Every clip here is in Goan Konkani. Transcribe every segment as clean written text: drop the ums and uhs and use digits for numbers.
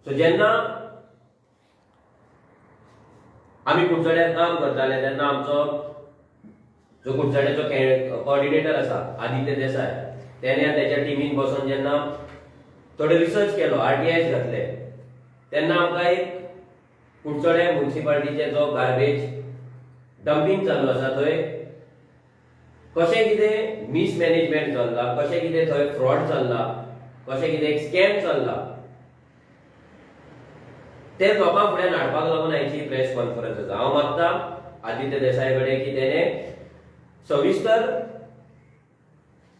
सो जेन्ना आमी कुडचड्यार काम करताले तेन्ना आमचो जो कुडचड्याचो कॉर्डिनेटर आसा आदित्य देसाय, तेणे तेच्या टिमीन बसून जेन्ना थोडे रिसर्च केलो, आरटीआयज घातले, तेन्ना आमकां एक कुडचडे मुन्सिपालिटीचे जो गार्बेज डंपींग चालू आसा थंय कशें कितें मिसमॅनेजमेंट चल्लां, कशें कितें थंय फ्रॉड चल्ला, कशें कितें एक स्कॅम चल्ला, ते लोकां फुड्यान हाडपाक लागून आयची प्रेस कॉन्फरन्स आसा. हांव मागता आदित्य देसाय कडेन की तेणे सविस्तर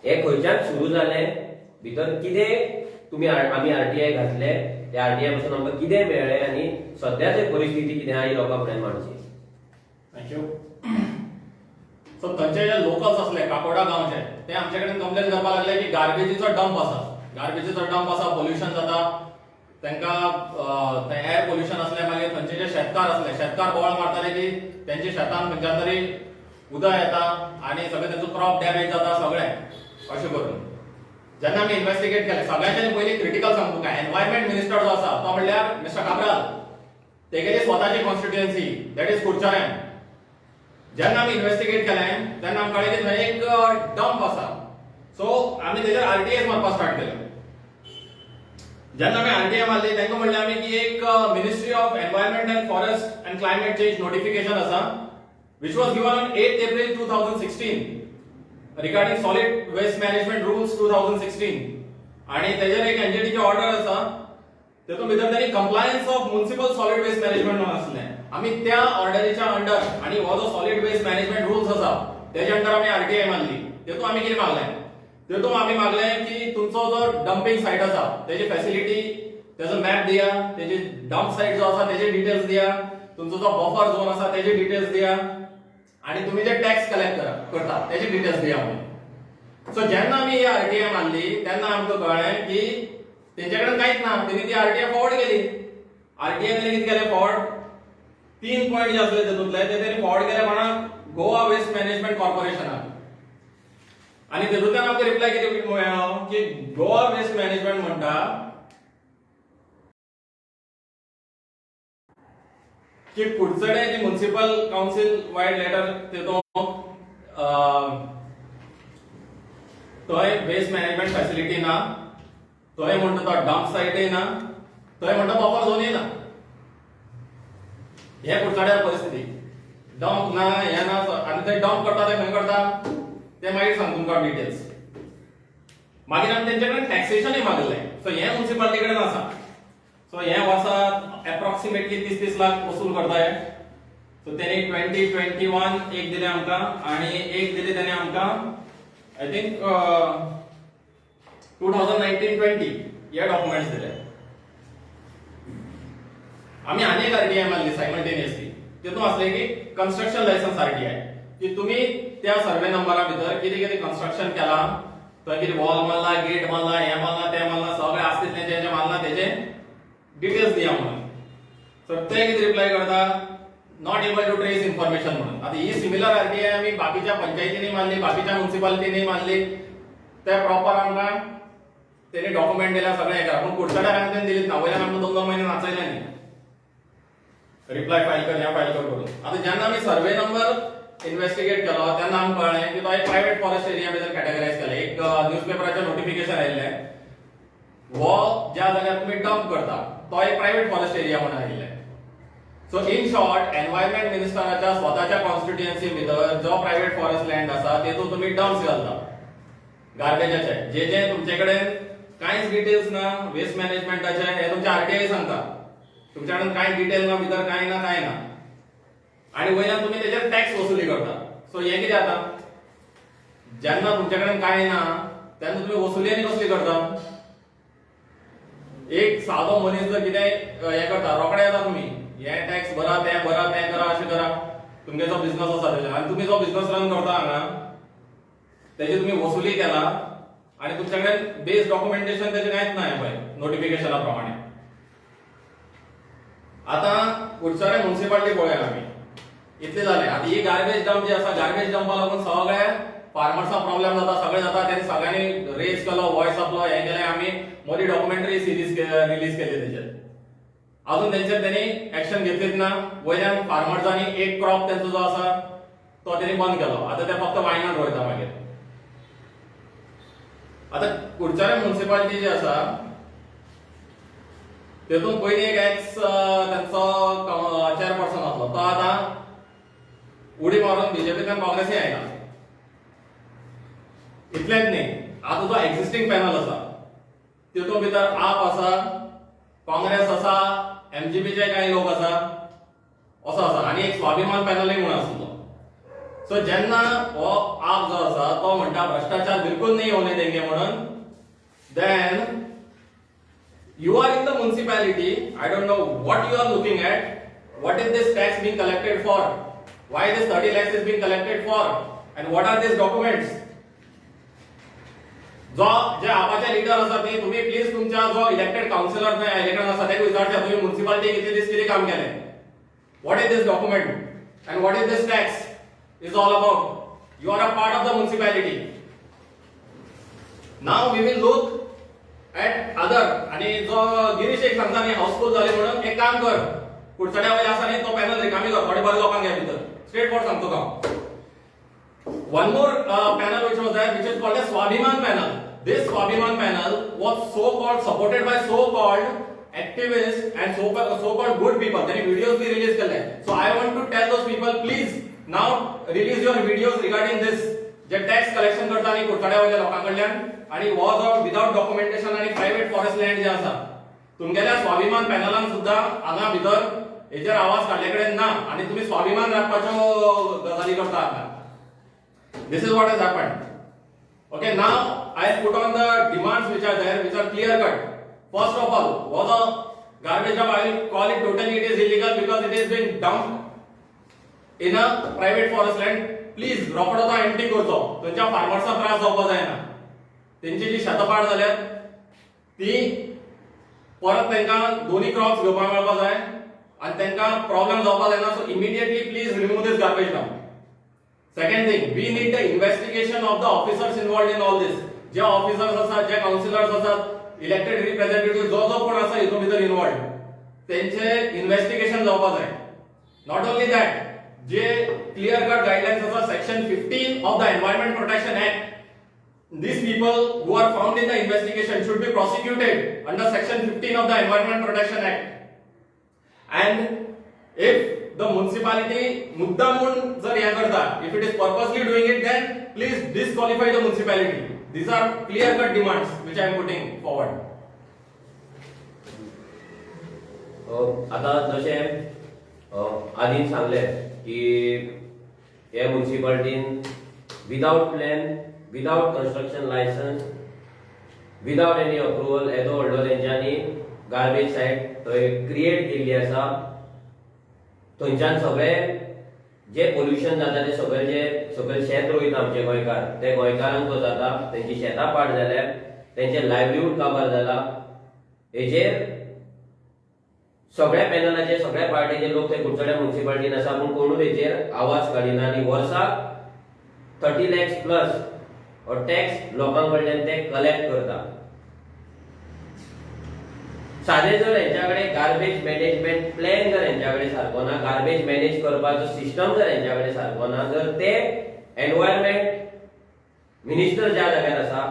हे खंयच्यान सुरू जालें, भितर कितें तुमी आमी आरटीआय घातले, त्या आरटीआय पासून आमकां कितें मेळ्ळें आनी सद्याची परिस्थिती कितें आहा ही लोकां फुड्यान मांडची. Thank you. सो थंयचे जे लोकल्स असले काकोडा गांवचे ते आमचे कडेन कंप्लेन करपाक लागले की गार्बेजीचो डंप आसा, गार्बेजीचो डंप आसा, पोल्युशन जाता तांकां, ते एअर पोल्युशन असले. मागीर थंयचे जे शेतकार असले, शेतकार बोवाळ मारताले की तेंच्या शेतान खंयच्यान तरी उदक येता आनी सगळें तेंचो क्रॉप डॅमेज जाता सगळें. अशें करून जेन्ना आमी इन्वेस्टिगेट केलें, सगळ्यांच्यानी पयलीं क्रिटिकल सांगू तुका, एनवायरमेंट मिनिस्टर जो आसा तो म्हणल्यार मिस्टर काब्राल, तेगेली स्वताची कॉन्स्टिट्युएन्सी that is Curchorem. जेन्ना आमी इन्वेस्टिगेट केलें तेन्ना आमकां कळ्ळें की थंय एक डंप आसा. सो आमी तेजेर आरटीआय मारपाक स्टार्ट केलें. जेन्ना आमी आरटीआय मारली तांकां म्हणलें आमी की एक Ministry of Environment and Forest and Climate Change notification आसा which was given on 8 April 2016 regarding Solid Waste Management Rules 2016, आणि तेजेर एक एनजीटीची ऑर्डर आसा. तेतून भितर त्यांनी compliance of municipal solid waste management म्हणून आसलें. आमी त्या ऑर्डरीच्या अंडर आणि हो जो सॉलिड वेस्ट मॅनेजमेंट रुल्स आसा तेच्या अंडर आमी आरटीआय मारली. तेतून आमी कितें मागलें, तेतून आमी मागलें की तुमचो जो डंपिंग सायट आसा तेजी फॅसिलिटी, तेजो मॅप दिया, तेजी डंप सायट जो आसा तेजे डिटेल्स दिया, तुमचो जो बफर झोन आसा तेजे डिटेल्स दिया आणि तुम्ही जे टॅक्स कलेक्ट करता तेजे डिटेल्स दिया म्हणून. सो जेन्ना आमी ही आरटीआय मारली तेन्ना आमकां कळ्ळें की तेंचे कडेन कांयच ना. तेणी ती आरटीआय फॉरवर्ड केली. आरटीआय तेणी कितें केलें, फॉरवर्ड 3 पॉयंट जे आसले तेतूंतले ते तेणी फॉरवर्ड केले कोणाक, गोवा वेस्ट मॅनेजमेंट कॉर्पोरेशनाक. आनी तेतूंतल्यान आमकां रिप्लाय कितें मेळ्ळो की गोवा वेस्ट मॅनेजमेंट म्हणटा की कुडचडे जी म्युनिसिपल कावन्सील वायड लेटर तेतूंत थंय वेस्ट मॅनेजमेंट फॅसिलिटी ना, थंय म्हणटा तो डंप सायटय ना, थंय म्हणटा बफर झोनय ना. हे कुडचड्यार परिस्थिती, डंप ना, हे ना, आनी थंय डंप करता ते खंय करता ते मागीर सांग तुमकां डिटेल्स. मागीर आमी तेंचे कडेन टॅक्सेशनय मागलें. सो हे म्युनिसिपालिटी कडेन आसा. सो हे वर्सा एप्रॉक्सिमेटली 30-30 लाख वसूल करताय. सो तेणी 2021 एक दिले आमकां आनी एक दिले तेणी आमकां I think 2019-20 हे डॉक्युमेंट्स दिले. आमी आनी एक आरटीआय मारली सायमल्टेनियसली. तितून आसलें की कन्स्ट्रक्शन लायसन्स आरटीआय, की तुमी त्या सर्वे नंबरा भितर कितें कितें कन्स्ट्रक्शन केलां, थंय कितें वॉल मारला, गेट मारला, हें मारला, तें मारला, सगळें आसा तितलें जें जें मारलां तेजें डिटेल्स दिया म्हणून. सो ते कितें रिप्लाय करता, not able to trace information म्हणून. आतां ही सिमिलर आरटीआय आमी बाकीच्या पंचायतींनी मारली, बाकीच्या म्युनिसिपालिटींनी मारली, ते प्रॉपर आमकां तेणी डॉक्युमेंट दिल्या सगळें हें केलां, पूण कुडचड्यार आमकां तेणी दिलीच ना. वयल्यान आमकां 2-2 म्हयने नाचयले न्ही, रिप्लाय फायल कर, हें फायल कर करून. आतां जेन्ना आमी सर्वे नंबर इन्वेस्टिगेट केलो तेन्ना आमकां कळ्ळें की तो एक प्रायवेट फॉरेस्ट एरिया भितर कॅटेगरायज केलें. एक न्यूज पेपराचेर नोटिफिकेशन आयिल्लें, हो ज्या जाग्यार तुमी डंप करता तो एक प्रायवेट फॉरेस्ट एरिया म्हणून आयिल्लें. सो इन शॉर्ट, एनवायरमेंट मिनिस्टराच्या स्वताच्या कॉन्स्टिट्युएन्सी भितर जो प्रायवेट फॉरेस्ट लँड आसा तेतूंत तुमी डंप्स घालता गार्बेजाचे, जे जे तुमचे कडेन कांयच डिटेल्स ना वेस्ट मॅनेजमेंटाचे, हे तुमचे आरटीआय सांगता, तुमच्या कडेन कांय डिटेल ना, भितर कांय ना, कांय ना, आनी वयल्यान तुमी तेजेर टॅक्स वसुली करता. सो हें कितें जाता, जेन्ना तुमचे कडेन कांय ना तेन्ना तुमी वसुली आनी कसली करता. एक सादो मनीस जर कितें हें करता, रोखडे येता तुमी हे टॅक्स भरा, तें भरा, तें करा, अशें करा, तुमगे जो बिझनस आसा तेजेर, आनी तुमी जो बिझनस रन करता हांगा तेजी तुमी वसुली केला आनी तुमच्या कडेन बेस डॉक्युमेंटेशन तेजें कांयच ना. हें पळय नोटिफिकेशना प्रमाणे आतां कुडचडे म्युनिसिपालिटी पळोवया आमी, इतलें जालें. आतां ही गार्बेज डंप जी आसा, गार्बेज डंपा लागून सगळे फार्मर्सांक प्रॉब्लेम जाता, सगळें जाता. तेणी सगळ्यांनी रेज केलो वॉयस आपलो, हें केलें. आमी मदीं डॉक्युमेंटरी सिरीज रिलीज केली तेजेर. अजून तेंचेर त्यांनी एक्शन घेतलीच ना. वयल्यान फार्मर्सांनी एक क्रॉप तेंचो जो आसा तो तेणी बंद केलो. आतां ते फक्त वायनान रोयता. मागीर आतां कुडचडे म्युन्सिपालिटी जी आसा तेतून पयलीं एक एक्स तेंचो चेअरपर्सन आसलो, तो आतां उडी मारून बीजेपींतल्यान काँग्रेसी आयला. इतलेंच न्ही, आतां जो एक्झिस्टींग पॅनल आसा तितून भितर आप आसा, काँग्रेस आसा, एमजीपीचे कांय लोक आसा, असो आसा, आनी एक स्वाभिमान पॅनलूय म्हणून आसलो. सो जेन्ना हो आप जो आसा तो म्हणटा भ्रष्टाचार बिलकुल नहीं होने देंगे म्हणून, then you are in the municipality. I don't know what you are looking at. What is this tax being collected for? Why this 30 lakhs is being collected for? And what are these documents? जो जे आपाचे लिडर आसा ते तुम्ही प्लीज तुमच्या जो इलेक्टेड काउन्सिलर इलेक्टेड आसा तेका विचारचे, तुम्ही म्युन्सिपालिटी कितले दीस कितें काम केलें? What is this document and what is this tax is all about? You are a part of the municipality. Now we will look at other. आणि जो गिरीश एक सांगता न्ही हाऊसफुल जाली म्हणून, एक काम कर, कुडचड्या वयले आसा न्ही तो पॅनल रिकामी कर, थोडे बरे लोकांक घे भितर. स्ट्रेट फॉरवर्ड सांगतो हांव. One more panel which was there, which is called a Swabhiman panel. This Swabhiman panel was so called supported by so called activists and so called good people. त्यांनी videos B release केले. So I want to tell those people, please now release your videos regarding this. J tax collection करता न्ही कुडचड्या वयल्या लोकां कडल्यान आणि हो जो विदाउट डॉक्युमेंटेशन आणि प्रायव्हेट फॉरेस्ट लँड जे आसा, तुमगेल्या स्वाभिमान पॅनलान सुद्दां हांगा भितर हेजेर आवाज काडले कडेन ना आणि तुमी स्वाभिमान राखपाच्यो गजाली करता हांगा. This is what has happened. Okay, now I put on the demands which are there, which are clear cut. First of all, was a garbage dump, I will call it totally it is illegal because it is being dumped in a private forest land. Please, रोकडो तो एम्प्टी करचो. थंयच्या फार्मर्साक त्रास जावपा जायना. तेंची जी शेतां पाड जाल्यात ती परत तांकां दोन्ही क्रॉप्स घेवपाक मेळपा जाय आनी तांकां प्रॉब्लेम जावपा जायना. So immediately please remove this garbage dump. Second thing, we need the investigation of the officers involved in all this. J officers आसात, जे काउन्सिलर्स आसात, इलेक्टेड रिप्रेझेंटेटिव्ह जो जो कोण आसा हितून भितर इन्वॉल्ड, तेंचे इन्व्हेस्टिगेशन जावपा जाय. Not only that, J clear cut guidelines आसा, section 15 of the Environment Protection Act, these people who are found in the investigation should be prosecuted under section 15 of the Environment Protection Act. And if the municipality मुद्दामून जर हे करता, if it is purposely doing it, then please disqualify the municipality. These are clear cut demands which I am putting forward. आतां जशें आदीन सांगलें की हे मुन्सिपालिटीन without plan, without construction licence, without any approval येदो व्हडलो तेंच्यांनी गार्बेज सायट थंय क्रिएट केल्ली आसा. थंयच्यान सगळे जे पोल्युशन जाता ते सगळे जे सगळे शेत रोयता आमचे गोंयकार, ते गोंयकारांक तो जाता, तेंची शेतां पाड जाल्या, तेंचे लायवलीहूड काबार जाला. हेजेर सगळ्या पॅनलाचे सगळ्या पार्टीचे लोक ते कुडचड्या मुन्सिपालिटीन आसा, पूण कोणूच हेचेर आवाज काडिना आनी वर्साक 30 लॅक्स प्लस हो टॅक्स लोकां कडल्यान ते कलेक्ट करता. सादें जर हेंच्या कडेन गार्बेज मॅनेजमेंट प्लॅन जर हेंच्या कडेन सारको ना, गार्बेज मॅनेज करपाचो सिस्टम जर हेंच्या कडेन सारको ना, जर ते एनवायरमेंट मिनिस्टर ज्या जाग्यार आसा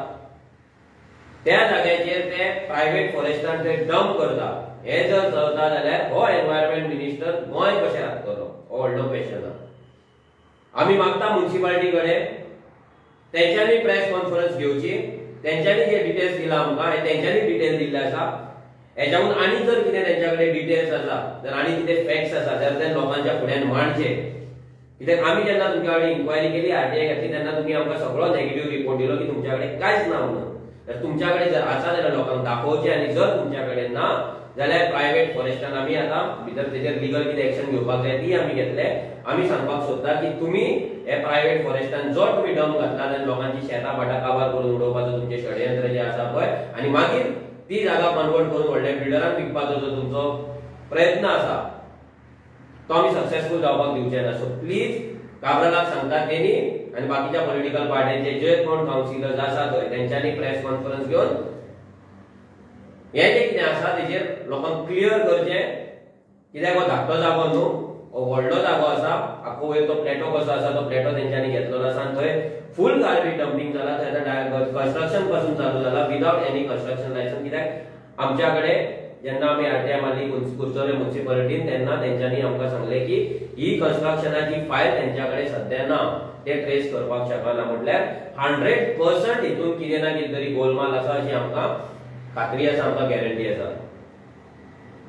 त्या जाग्याचेर ते प्रायव्हेट फॉरेस्टान ते डंप करता, हे जर चलता जाल्यार हो एनवायरमेंट मिनिस्टर गोंय कशें राखतलो, हो व्हडलो क्वेश्चन आहा. आमी मागता मुन्सिपालिटी कडेन तेंच्यांनी प्रेस कॉन्फरन्स घेवची, तेंच्यांनी जे डिटेल्स दिला आमकां हे तेंच्यांनी डिटेल दिल्ले आसा. हेच्याहून आनी जर कितें तेंच्या कडेन डिटेल्स आसा, जर आनी कितें फॅक्ट्स आसा जाल्यार ते लोकांच्या फुड्यान मांडचे. कित्याक आमी जेन्ना तुमच्या कडेन इन्क्वायरी केली, आरटीआय घातली, तेन्ना तुमी आमकां सगळो नेगेटीव रिपोर्ट दिलो की तुमच्या कडेन कांयच ना म्हणून. तर तुमच्या कडेन जर आसा जाल्यार लोकांक दाखोवचें आनी जर तुमच्या कडेन ना जाल्यार प्रायव्हेट फॉरेस्टान आमी आतां भितर तेजेर लिगल कितें एक्शन घेवपाक जाय ती आमी घेतले. आमी सांगपाक सोदता की तुमी हे प्रायव्हेट फॉरेस्टान जो तुमी डंप घातला आनी लोकांची शेतां भाटां काबार करून उडोवपाचो तुमचें षडयंत्र जें आसा पळय, आनी मागीर ती जागा कन्वर्ट करून व्हडल्या बिल्डरांक विकपाचो जो तुमचो प्रयत्न आसा तो आमी सक्सेसफूल जावपाक दिवचे ना. सो प्लीज काब्रालाक सांगता तेणी आनी बाकीच्या पॉलिटिकल पार्ट्यांचे जे कोण कावन्सिलर्स आसा थंय तेंच्यांनी प्रेस कॉन्फरन्स घेवन हें जें कितें आसा तेजेर लोकांक क्लियर करचें. कित्याक हो धाकटो जागो न्हू, हो व्हडलो जागो आसा. आख्खो वयर तो प्लेटो कसो आसा, तो प्लेटो तेंच्यांनी घेतलेलो आसा आनी थंय फूल गार्बेज डंपिंग जाला. थंय आतां कन्स्ट्रक्शन पासून चालू जाला विदाउट एनी कन्स्ट्रक्शन लायसन्स. कित्याक आमच्या कडेन जेन्ना आमी आरटीआय मारली कुडचडे म्युन्सिपालिटीन, तेन्ना तेंच्यांनी आमकां सांगलें की ही कन्स्ट्रक्शनाची फायल तेंच्या कडेन सद्या ना, ते ट्रेस करपाक शकना. म्हटल्यार 100% हितून कितें ना कितें तरी गोलमाल आसा अशी आमकां खात्री आसा, आमकां गॅरंटी आसा.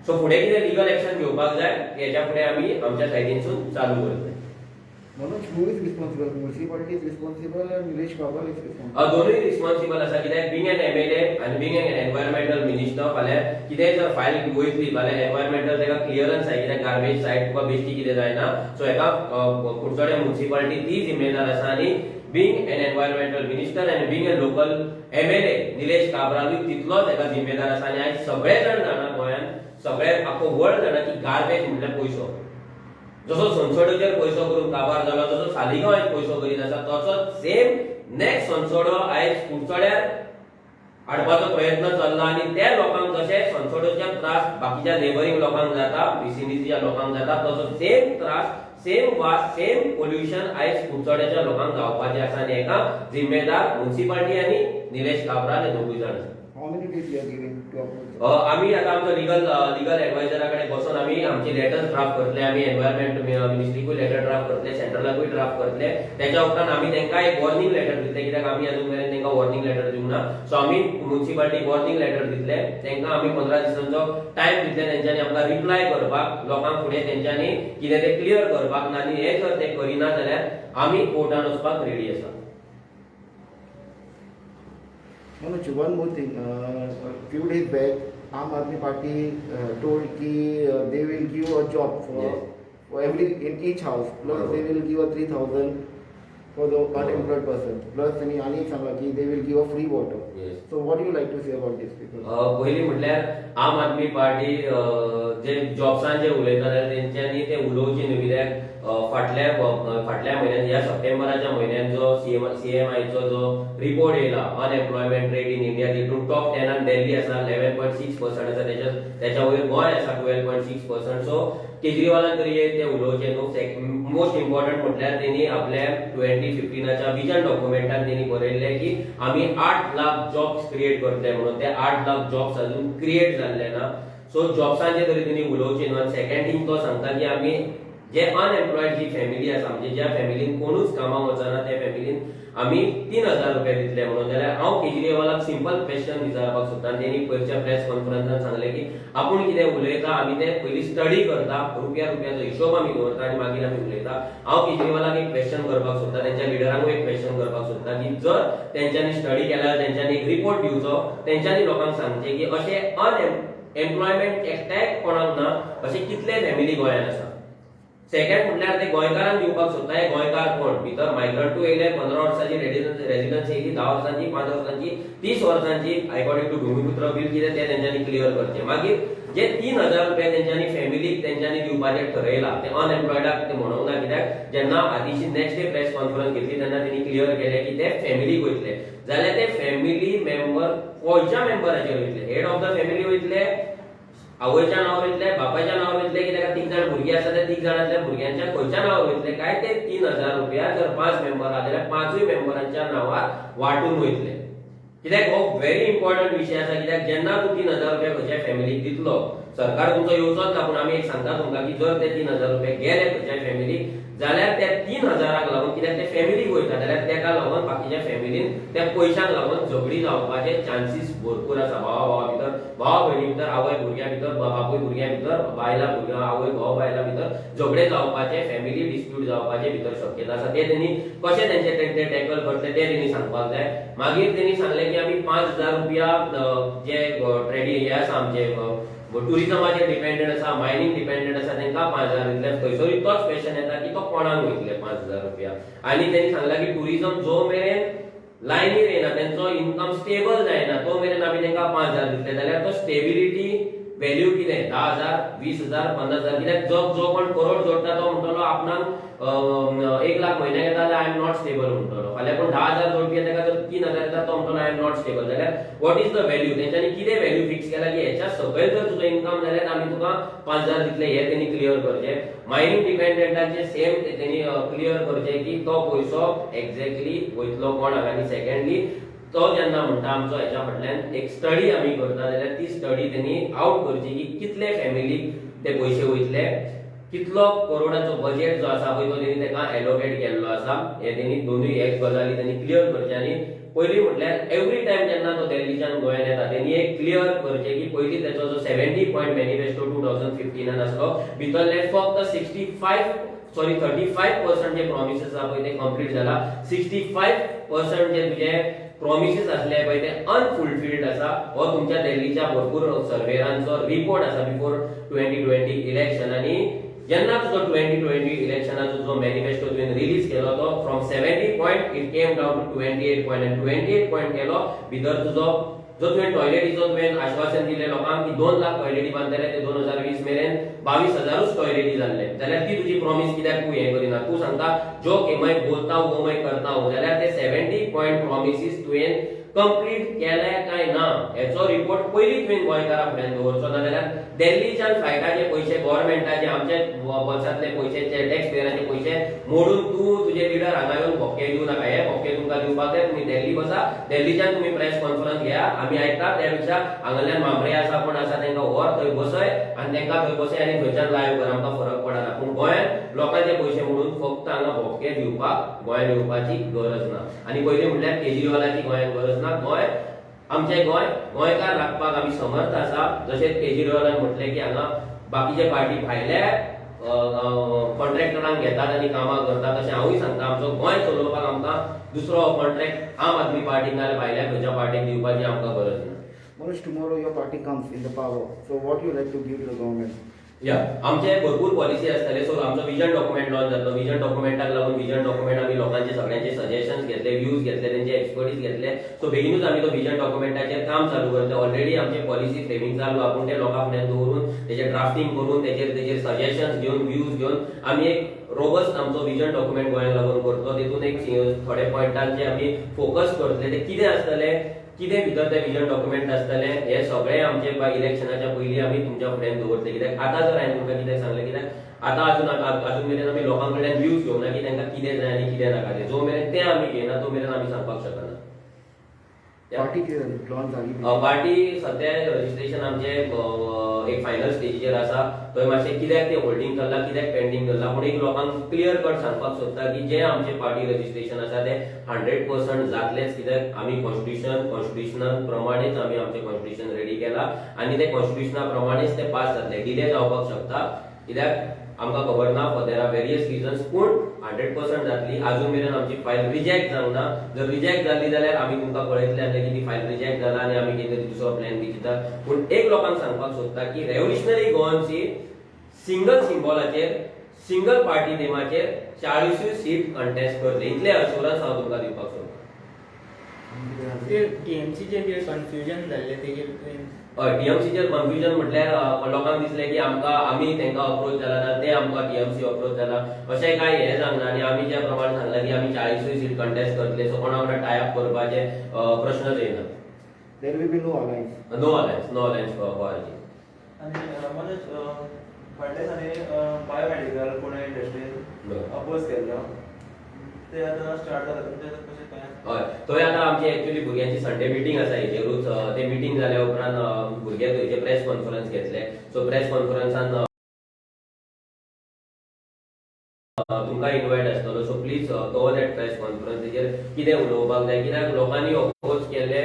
सो फुडें कितें लिगल एक्शन घेवपाक जाय, हेच्या फुडें आमी आमच्या सायडीनसून चालू करतले. Manoj, who is responsible? Municipality is responsible and Nilesh Cabral is responsible. दोनूय रिस्पॉन्सिबल आसा, कित्याक बिंग एन एमएलए आनी बिंग एन एनवायरमेंटल मिनिस्टर, फाल्यां कितेंय जर फायल वयतली फाल्यां एनवायरमेंटल ताका क्लियरन्स जाय, कित्याक गार्बेज सायट तुका बेश्टी कितें जायना. सो हेका कुडचडे म्युन्सिपालिटी ती जिम्मेदार आसा आनी being an environmental minister आनी being a local MLA Nilesh काब्रालूय तितलोच हेका जिम्मेदार आसा. आनी आयज सगळे जाण जाणा, गोंयांत सगळे आख्खो वर्ल्ड जाणा की गार्बेज म्हटल्यार पयसो. जसो सोनसोड्याचेर पयसो करून काबार जालो, तसो सालिगांव आयज पयसो करीत आसा, तसोच सेम नेक्स्ट सोनसोडो आयज कुडचड्यार हाडपाचो प्रयत्न चल्ला. आनी त्या लोकांक जशे सोनसोड्याचे त्रास बाकीच्या नेबरींग लोकांक जाता, विसिनिटीच्या लोकांक जाता, तसो सेम त्रास, सेम वास, सेम पोल्युशन आयज कुडचड्याच्या लोकांक जावपाचें आसा. आनी हेका जिम्मेदार म्युन्सिपालिटी आनी निलेश काब्राल हे दोगूय जाण आसा. How many days you are giving to approach? आमी आतां आमचो लिगल एडवायझरा कडेन बसून आमी आमची लेटर्स ड्राफ्ट करतले. आमी एनवायरमेंट मिनिस्ट्रीकूय लेटर ड्राफ्ट करतले, सेंट्रलाकूय ड्राफ्ट करतले. त्याच्या उपरांत आमी तांकां एक वॉर्निंग लेटर दितले, कित्याक आमी अजून मेरेन तांकां वॉर्निंग लेटर दिवंक ना. सो आमी म्युन्सिपालिटीक वॉर्निंग लेटर दितले, तांकां आमी 15 दिसांचो टायम दितले तेंच्यांनी आमकां रिप्लाय करपाक, लोकांक फुडें तेंच्यांनी कितें तें क्लियर करपाक. आनी हें जर ते करिना जाल्यार आमी कोर्टान वचपाक रेडी आसा. Manoj, one more thing. A few days back, Aam Aadmi Party told ki they will give a job for for every in each house. Plus they will give a 3,000 for the unemployed person. Plus त्यांनी आणि एक सांगला की they will give a free water. So what do you like to say about this people? पयलीं म्हटल्यार आम आदमी पार्टी जे जॉब्सान जे उलयता जाल्यार तेंच्यांनी ते उलोवचे न्हू, कित्याक फाटल्या म्हयन्यान, ह्या सप्टेंबराच्या म्हयन्यान जो सीएमआयचो जो रिपोर्ट येयला अनएम्प्लॉयमेंट रेट इन इंडिया, तितून टॉप 10आन दिल्ली आसा, 11.6% आसा. त्याच्या वयर गोंय आसा, 12.6%. सो केजरीवालान तरी ते उलोवचे न्हू. मोस्ट इम्पॉर्टंट म्हटल्यार तेणी आपल्या 2015च्या विजन डॉक्युमेंटान तेणी बरयल्लें की आमी 8 लाख जॉब्स क्रिएट करतले म्हणून. ते 8 लाख जॉब्स अजून क्रिएट जाल्ले ना. सो जॉब्सांचे तरी तेणी उलोवचे न्हू. आनी सेकंड थिंग, तो सांगता की आमी जे अनएम्प्लॉयड जी फॅमिली आसा, म्हणजे ज्या फॅमिलीन कोणूच कामाक वचना, त्या फॅमिलीन आमी 3000 रुपया दितले म्हणून. जाल्यार हांव केजरीवालाक सिंपल क्वेश्चन विचारपाक सोदता. आनी तेणी पयरच्या प्रेस कॉन्फरन्सान सांगलें की आपूण कितें उलयता आमी तें पयलीं स्टडी करता, रुपया रुपयाचो हिशोब आमी दवरता आनी मागीर आमी उलयता. हांव केजरीवालाक एक क्वेश्चन करपाक सोदता, तेंच्या लिडरांकूय एक क्वेश्चन करपाक सोदता की जर तेंच्यांनी स्टडी केल्यार तेंच्यांनी एक रिपोर्ट दिवचो, तेंच्यांनी लोकांक सांगचें की अशें अनएम्प्लॉयमेंट एकट्याक कोणाक ना अशे कितले फॅमिली गोंयांत आसा. सेकंड म्हटल्यार ते गोंयकारांक दिवपाक सोदता. हे गोंयकार कोण? भितर मायग्रंटूय येयले, 15 वर्सांची रेजिडन्सी येयली, 10 वर्सांची, 5 वर्सांची, 30 वर्सांची, अकॉर्डिंग टू भुमिपुत्र बील कितें तें तेंच्यांनी क्लियर करचें. मागीर जे 3000 रुपया तेंच्यांनी फॅमिलीक तेंच्यांनी दिवपाचें ठरयलां, ते अनएम्प्लॉयडाक ते म्हणूंक ना, कित्याक जेन्ना Adishi next day press conference घेतली तेन्ना तेणी क्लियर केलें की ते फॅमिलीक वयतले. जाल्यार ते फॅमिली मेंबर खंयच्या मेंबराचेर वयतले? हेड ऑफ the family वयतले, आवयच्या नांवार वयतले, बापायच्या नांवार वयतले, की ताका तीग जाण भुरगीं आसा, त्या तीग जाणांतल्या भुरग्यांच्या खंयच्या नांवार वयतले? काय ते 3000 रुपया जर पांच मेंबर आहा जाल्यार पांचूय मेंबरांच्या नांवार वांटून वयतले? कित्याक हो व्हेरी इम्पॉर्टंट विशय आसा, कित्याक जेन्ना तूं 3000 रुपया खंयच्याय फॅमिलीक दितलो, सरकार तुमचो येवचोच ना, पूण आमी एक सांगता तुमकां की जर ते 3000 रुपया गेले खंयच्याय फॅमिलीक जाल्यार त्या 3000क लागून, कित्याक ते फॅमिलीक वयता, जाल्यार तेका लागून बाकीच्या फॅमिलीन त्या पयशांक लागून झगडी जावपाचे चान्सीस भरपूर आसा. भावा भावा भितर, भावा भयणी भितर, आवय भुरग्या भितर, बापूय भुरग्या भितर, बायलां भुरग्यां, आवय घोव बायलां भितर झगडे जावपाचे, फॅमिली डिस्प्यूट जावपाचे भितर शक्यता आसा. ते तेणी कशें तेंचे ते टॅकल करतले ते तेणी सांगपाक जाय. मागीर तेणी सांगलें की आमी 5000 रुपया जे ट्रेडी हे आसा आमचे टुरिजमाचेर डिपेंडंट आसा, मायनींग डिपेंडंट आसा, तांकां 5000 दितले. थंयसरूय तोच क्वेश्चन येता की तो कोणाक वयतले 5000 रुपया? आनी तेणी सांगलां की टुरिजम जो मेरेन लायनीर येना, तेंचो इन्कम स्टेबल जायना, तो मेरेन आमी तांकां 5000 दितले. जाल्यार तो स्टेबिलिटी व्हॅल्यू कितें 10,000 20,000 50,000 कित्याक जो जो कोण करोड जोडटा तो म्हणटलो आपणाक 1 लाख म्हयन्याक येता जाल्यार I am not stable म्हणटलो. फाल्यां कोण 10,000 जोडपी ताका जर 3,000 येता तो म्हणटलो I am not stable. जाल्यार what is the value? तेंच्यांनी कितें व्हॅल्यू फिक्स केला की हेच्या सकयल जर तुजो इन्कम जाल्यार आमी तुका 5,000 दितले, हे तेणी क्लियर करचें. मायनींग डिपेंडंटाचे सेम तेणी क्लियर करचें की तो पयसो एक्झॅक्टली वयतलो कोणाक. आनी सेकंडली तो जेन्ना म्हणटा आमचो हेच्या फाटल्यान एक स्टडी आमी करता जाल्यार ती स्टडी तेणी आवट करची की कितले फॅमिलीक ते पयशे वयतले, कितलो करोडाचो बजेट जो आसा पळय तो तेणी ताका एलोकेट केल्लो आसा. हे तेणी दोनूय हे गजाली तेणी क्लियर करचे. आनी पयलीं म्हटल्यार एवरी टायम जेन्ना तो दिल्लीच्यान गोंयान येता तेणी एक क्लियर करचें की पयलीं तेचो जो 70 पॉयंट मॅनिफेस्टो 2015 आसलो भितरले फक्त 35% जे प्रॉमिसीस आसा पळय ते कंप्लीट जाला. 65% जे तुजे प्रॉमिसीस आसले पळय ते अनफुलफिल्ड आसा. हो तुमच्या दिल्लीच्या भरपूर सर्वेरांचो रिपोर्ट आसा बिफोर 2020 इलेक्शन. आनी जेन्ना तुजो 2020 इलेक्शनाचो जो मॅनिफेस्टो तुवें रिलीज केलो तो from 70 point it came down to 28 point आनी 28 पॉयंट केलो भितर तुजो जो तुवें टॉयलेटीचो तुवें आश्वासन दिलें लोकांक की 2 लाख टॉयलेटी बांदतले ते 2020 मेरेन 22,000 टॉयलेटी जाल्ले जाल्यार ती तुजी प्रॉमीस कित्याक तूं हें करिना? तूं सांगता जो कि मैं बोलता हूं वो मैं करता हूं, जाल्यार ते 70 पॉयंट प्रॉमिसीस तुवें कंप्लीट केले काय ना हेचो रिपोर्ट पयलीं तुवें गोंयकारा फुड्यान दवरचो ना. जाल्यार दिल्लीच्यान फ्लायटाचे पयशे गव्हर्मेंटाचे आमचे बोल्सांतले पयशे टॅक्स पेयराचे पयशे मोडून तूं तुजे लिडर हांगा येवन भोके दिवं नाका. हे भोके तुमकां दिवपाक जाय. तुमी दिल्ली बसा, दिल्लीच्यान तुमी प्रेस कॉन्फरन्स घेया, आमी आयकता. त्या पेक्षा हांगाल्यान म्हांबरे आसा कोण आसा तांकां व्हर थंय बसय आनी तांकां थंय बसय आनी थंयच्यान लायव्ह कर, आमकां फरक पडना. पूण गोंयांत लोकांचे पयशे मोडून फक्त हांगा भोके दिवपाक गोंयांत येवपाची गरज ना. आनी पयलीं म्हटल्यार केजरीवालाची गोंयांत गरज ना. गोंय आमचें गोंय गोंयकार राखपाक आमी समर्थ आसा. जशें केजरीवालान म्हटलें की हांगा बाकीचे पार्टी भायल्या कॉन्ट्रॅक्टरांक घेतात आनी कामां करतात, तशें हांवूय सांगता आमचो गोंय चलोवपाक आमकां दुसरो कॉन्ट्रॅक्ट आम आदमी पार्टीक नाजाल्यार भायल्या खंयच्या पार्टीक दिवपाची आमकां गरज ना. Manoj, tomorrow your party comes in the power. So what you like to give to the government? या आमचे भरपूर पॉलिसी आसतले. सो आमचो विजन डॉक्युमेंट लॉन्च जातलो. विजन डॉक्युमेंटाक लागून विजन डॉक्युमेंट आमी लोकांचे सगळ्यांचे सजेशन्स घेतले, व्यूज घेतले, तेंचे एक्सपर्टीज घेतले. सो बेगिनूच आमी तो विजन डॉक्युमेंटाचेर काम चालू करतले. ऑलरेडी आमचे पॉलिसी फ्रेमिंग चालू आहा, पूण ते लोकां फुड्यान दवरून तेजें ड्राफ्टिंग करून तेजेर तेजेर सजेशन्स घेवन व्यूज घेवन आमी एक रोबस्ट आमचो विजन डॉक्युमेंट गोंयांक लागून करतलो. तितून एक थोडे पॉयंटांचे आमी फोकस करतले. ते कितें आसतले, कितें भितर ते विजन डॉक्युमेंट आसतले, हे सगळे आमचे इलेक्शनाच्या पयलीं आमी तुमच्या फुड्यान दवरतले. कित्याक आतां जर हांवें तुमकां कितें सांगलें, कित्याक आतां अजून अजून मेरेन आमी लोकां कडल्यान व्यूज घेवना की तांकां कितें जाय आनी कितें नाका तें. जो मेरेन तें आमी घेयना तो मेरेन आमी सांगपाक शकना. पार्टी कितें लॉन्च जाली? पार्टी सद्या रजिस्ट्रेशन आमचे एक फायनल स्टेजीचेर आसा. थंय मातशें कित्याक ते होल्डिंग चल्ला, कित्याक पेंडींग चल्ला, पूण एक लोकांक क्लियर कट सांगपाक सोदता की जे आमचे पार्टी रजिस्ट्रेशन आसा ते 100% जातलेच. कित्याक आमी कॉन्स्टिट्युशना प्रमाणेच आमी आमचें कॉन्स्टिट्युशन रेडी केला आनी ते कॉन्स्टिट्युशना प्रमाणेच ते पास जातले. डिले जावपाक शकता कित्याक आमकां खबर ना, for there are various reasons, पूण 100% जातली. अजून मेरेन आमची फायल रिजेक्ट जावंक ना. जर रिजेक्ट जाली जाल्यार आमी तुमकां कळयतले आसले की ती फायल रिजेक्ट जाला आनी आमी कितें तरी दुसरो प्लॅन बी चिंता. पूण एक लोकांक सांगपाक सोदता की रेव्होल्युशनरी गोवन्स सिंगल सिम्बॉलाचेर सिंगल पार्टी नेमाचेर 40 सीट कंटेस्ट करतले, इतलें अश्युरन्स हांव तुमकां दिवपाक सोदतां. टीएमसीचेर कितें कन्फ्युजन जाल्लें तेजेर? हय, टीएमसीचेर कन्फ्युजन म्हटल्यार लोकांक दिसलें की आमकां आमी तांकां अप्रोच जाला ना ते आमकां टीएमसी अप्रोच जाला, अशें कांय हें जावंक ना. आनी आमी ज्या प्रमाणे सांगलां की आमी 40 सीट कंटेस्ट करतले, सो कोणा वांगडा टाय अप करपाचें प्रश्नच येना. There will be no alliance. No alliance, no alliance for RG. आनी मनोज, फाटल्या दिसांनी बायोमॅडिकल पुणे इंडस्ट्रीन अपोज केल्लो, ते आतां स्टार्ट जाला, तुमचें कशें काय? हय, थंय आतां आमची एक्चुअली भुरग्यांची संडे मिटींग आसा हेजेरूच. ते मिटींग जाल्या उपरांत भुरगे थंयचे प्रेस कॉन्फरन्स घेतले. सो प्रेस कॉन्फरन्सान तुमकां इनवायट आसतलो. So please cover that press conference. तेजेर कितें उलोवपाक जाय, कित्याक लोकांनी अपोज केल्ले.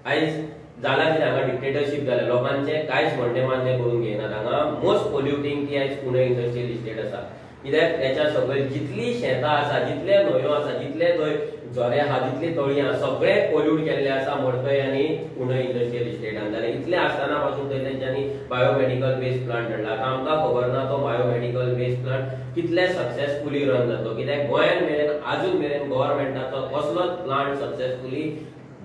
आयज जाला कितें, हांगा डिक्टेटरशीप जाल्या, लोकांचें कांयच म्हणणें मान्य करून घेयनात. हांगा मोस्ट पोल्युटींग ती आयज पुणे इंडस्ट्रियल इस्टेट आसा, कित्याक तेच्या सकयल जितली शेतां आसा, जितले न्हंयो आसा, जितले थंय झरे आहा, जितली तळी आहा, सगळें पोल्यूट केल्लें आसा मडकय आनी पुणे इंडस्ट्रियल इस्टेटान. जाल्यार इतलें आसतना पासून थंय तेंच्यांनी बायोमॅडिकल वेस्ट प्लांट हाडला. आतां आमकां खबर ना तो बायोमॅडिकल वेस्ट प्लांट कितले सक्सेसफुली रन जातलो, कित्याक गोंयांत मेरेन आजून मेरेन गव्हर्मेंटाचो कसलोच प्लांट सक्सेसफुली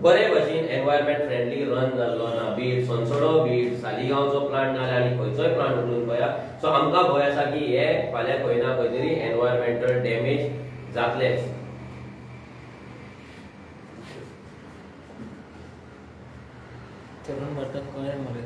बरे भशेन एनवायरमेंट फ्रेंडली रन जाल्लो ना. बी it Sonsodo, be it सालिगांवचो plant, नाजाल्यार आनी खंयचोय प्लांट उखलून पळया. सो आमकां भंय आसा की हे फाल्यां खंय ना खंय तरी एनवायरमेंटल डॅमेज जातलेच. तरुण भारताक कळ्ळें मरे.